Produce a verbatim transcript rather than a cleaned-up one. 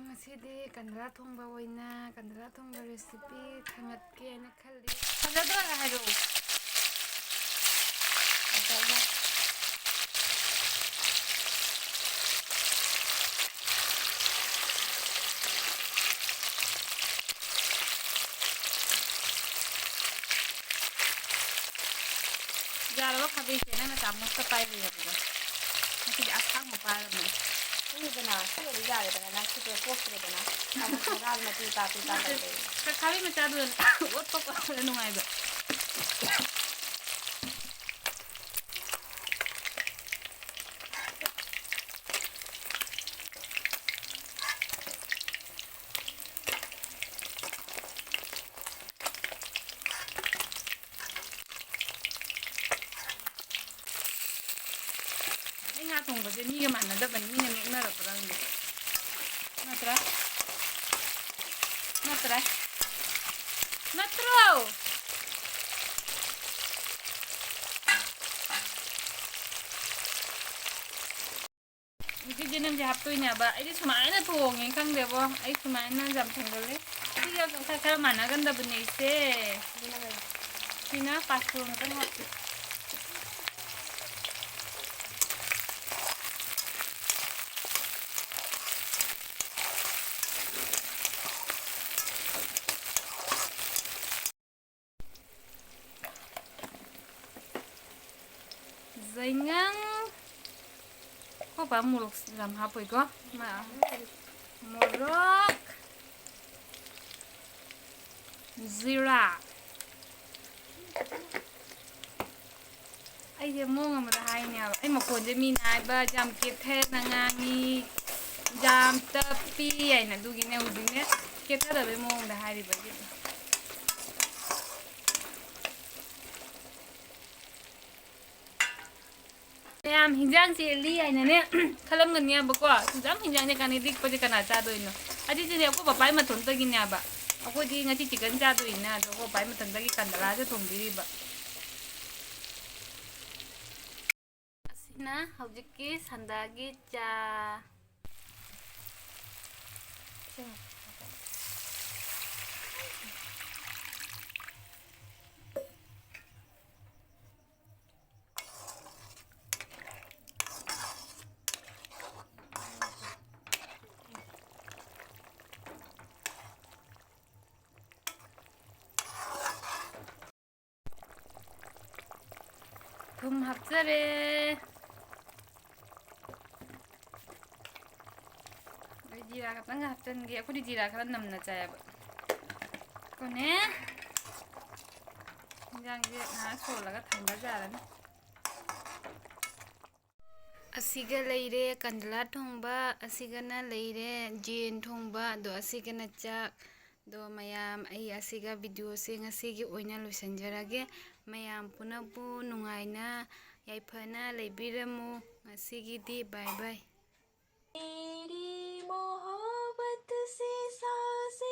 ꯉꯁꯤꯗꯤ ꯀꯟꯗꯂꯥ ꯊꯣꯡꯕ ꯑꯣꯏꯅ ꯀꯟꯗꯂꯥ ꯊꯣꯡꯕ recipe ꯊꯥꯡꯒꯠꯀꯦꯅ ꯈꯜꯂꯤ꯫ ꯐꯖꯗ꯭ꯔꯒ ꯍꯥꯏꯔꯛꯎ꯫ ꯐꯖꯩꯌꯦ꯫ ꯌꯥꯔꯕ ꯈꯥꯕꯩꯁꯦ? ꯅꯪꯅ ꯆꯥꯃꯁꯀ ꯄꯥꯏꯕ ꯌꯥꯕꯗꯣ꯫ ꯉꯁꯤꯗꯤ ꯑꯁꯥꯡꯕ ꯄꯥꯏꯔꯕꯅꯦ꯫ ꯈꯪꯉꯤꯗꯅ, ꯁꯤ ꯑꯣꯏꯔꯗꯤ ꯌꯥꯔꯦꯗꯅ, ꯅꯪ ꯈꯨꯠꯇꯣ ꯇꯣꯛꯇ꯭ꯔꯦꯗꯅ꯫ ꯆꯥꯃꯁ ꯃꯆꯥꯗꯨꯅ ꯄꯤ ꯄꯥ ꯄꯤ ꯄꯥ ꯅꯠꯇꯦ, ꯇꯧꯗꯣꯏꯅꯦ꯫ ꯈꯥꯕꯩ ꯃꯆꯥꯗꯨꯅ ꯑꯣꯠꯄ ꯈꯣꯠꯄꯗ ꯅꯨꯡꯉꯥꯏꯕ꯫ ꯑꯩ ꯉꯥ ꯊꯣꯡꯕꯁꯦ ꯃꯤꯒ ꯃꯥꯟꯅꯗꯕꯅꯤ, ꯃꯤꯅ ꯅꯣꯛꯅꯔꯛꯄ꯭ꯔꯥ ꯈꯪꯗꯦ꯫ ꯅꯠꯇ꯭ꯔꯥ? ꯅꯠꯇ꯭ꯔꯥ? ꯅꯠꯇ꯭ꯔꯣ? ꯍꯧꯖꯤꯛ ꯌꯦꯅꯝꯁꯦ ꯍꯥꯞꯇꯣꯏꯅꯦꯕ꯫ ꯑꯩꯗꯤ ꯁꯨꯃꯥꯏꯅ ꯊꯣꯡꯉꯦ ꯈꯪꯗꯦꯕꯣ꯫ ꯑꯩ ꯁꯨꯃꯥꯏꯅ ꯌꯥꯝ ꯊꯣꯡꯒꯜꯂꯦ꯫ ꯁꯤꯒ ꯈꯔ ꯈꯔ ꯃꯥꯟꯅꯒꯟꯗꯕꯅꯦ ꯑꯩꯁꯦ꯫ ꯁꯤꯅ ꯄꯥꯁꯄꯣꯔꯟ ꯈꯛꯇꯪ ꯍꯥꯞꯀꯦ꯫ ꯌꯥꯏꯉꯪ꯫ ꯑꯩꯈꯣꯏ ꯄꯥ ꯃꯣꯔꯣꯛ ꯌꯥꯝ ꯍꯥꯞꯄꯣꯏꯀꯣ꯫ ꯃꯥ-, ꯃꯣꯔꯣꯛ꯫ ꯖꯤꯔꯥ꯫ ꯑꯩꯁꯦ ꯃꯑꯣꯡ ꯑꯃꯗ ꯍꯥꯏꯅꯦꯕ꯫ ꯑꯩ ꯃꯈꯣꯟꯁꯦ ꯃꯤꯅ ꯍꯥꯏꯕ ꯌꯥꯝ ꯀꯦꯊꯅ ꯉꯥꯡꯉꯤ, ꯌꯥꯝ ꯇꯞꯄꯤ ꯍꯥꯏꯅ꯫ ꯑꯗꯨꯒꯤꯅꯦ ꯍꯧꯖꯤꯛꯅꯦ ꯀꯦꯊꯗꯕꯩ ꯃꯑꯣꯡꯗ ꯍꯥꯏꯔꯤꯕ ꯑꯩꯒꯤꯗꯤ꯫ ꯃꯌꯥꯝ ꯍꯤꯟꯖꯥꯡ ꯆꯦꯜꯂꯤ ꯍꯥꯏꯅꯅꯦ ꯈꯜꯂꯝꯒꯅꯦꯕꯀꯣ꯫ ꯍꯤꯟꯖꯥꯡ, ꯍꯤꯟꯖꯥꯡꯁꯦ ꯀꯥꯟꯅꯩ ꯂꯤꯛꯄꯁꯦ ꯀꯅꯥ ꯆꯥꯗꯣꯏꯅꯣ? ꯑꯗꯨꯗꯤꯅꯦ ꯑꯩꯈꯣꯏ ꯄꯄꯥꯏ ꯃꯇꯣꯝꯇꯒꯤꯅꯦꯕ꯫ ꯑꯩꯈꯣꯏꯗꯤ ꯉꯁꯤ chicken ꯆꯥꯗꯣꯏꯅꯤꯅ ꯑꯗꯣ ꯑꯩꯈꯣꯏ ꯄꯄꯥꯏ ꯃꯇꯣꯝꯇꯒꯤ ꯀꯟꯗꯂꯥꯁꯦ ꯊꯣꯡꯕꯤꯔꯤꯕ꯫ ꯑꯁꯤꯅ ꯍꯧꯖꯤꯛꯀꯤ ꯁꯟꯗꯥꯒꯤ ꯆꯥ꯫ ꯊꯨꯝ ꯍꯥꯞꯆꯔꯦ꯫ ꯑꯩ ꯖꯤꯔꯥ ꯈꯛꯇꯪꯒ ꯍꯥꯞꯆꯤꯟꯒꯦ꯫ ꯑꯩꯈꯣꯏꯗꯤ ꯖꯤꯔꯥ ꯈꯔ ꯅꯝꯅ ꯆꯥꯏꯌꯦꯕ꯫ ꯀꯣꯅꯦ꯫ ꯏꯟꯖꯥꯡꯁꯦ ꯉꯥꯏꯍꯥꯛ ꯁꯣꯜꯂꯒ ꯊꯝꯕ ꯌꯥꯔꯅꯤ꯫ ꯑꯁꯤꯒ ꯂꯩꯔꯦ ꯀꯟꯗꯂꯥ ꯊꯣꯡꯕ, ꯑꯁꯤꯒꯅ ꯂꯩꯔꯦ ꯌꯦꯟ ꯊꯣꯡꯕ, ꯑꯗꯣ ꯑꯁꯤꯒꯅ ꯆꯥꯛ꯫ ꯑꯗꯣ ꯃꯌꯥꯝ, ꯑꯩ ꯑꯁꯤꯒ ꯚꯤꯗꯤꯑꯣꯁꯦ ꯉꯁꯤꯒꯤ ꯑꯣꯏꯅ ꯂꯣꯏꯁꯤꯟꯖꯔꯒꯦ꯫ ꯃꯌꯥꯝ ꯄꯨꯝꯅꯃꯛꯄꯨ ꯅꯨꯡꯉꯥꯏꯅ ꯌꯥꯏꯐꯅ ꯂꯩꯕꯤꯔꯝꯃꯨ꯫ ꯉꯁꯤꯒꯤꯗꯤ bye bye꯫ तेरी मोहब्बत से सांसें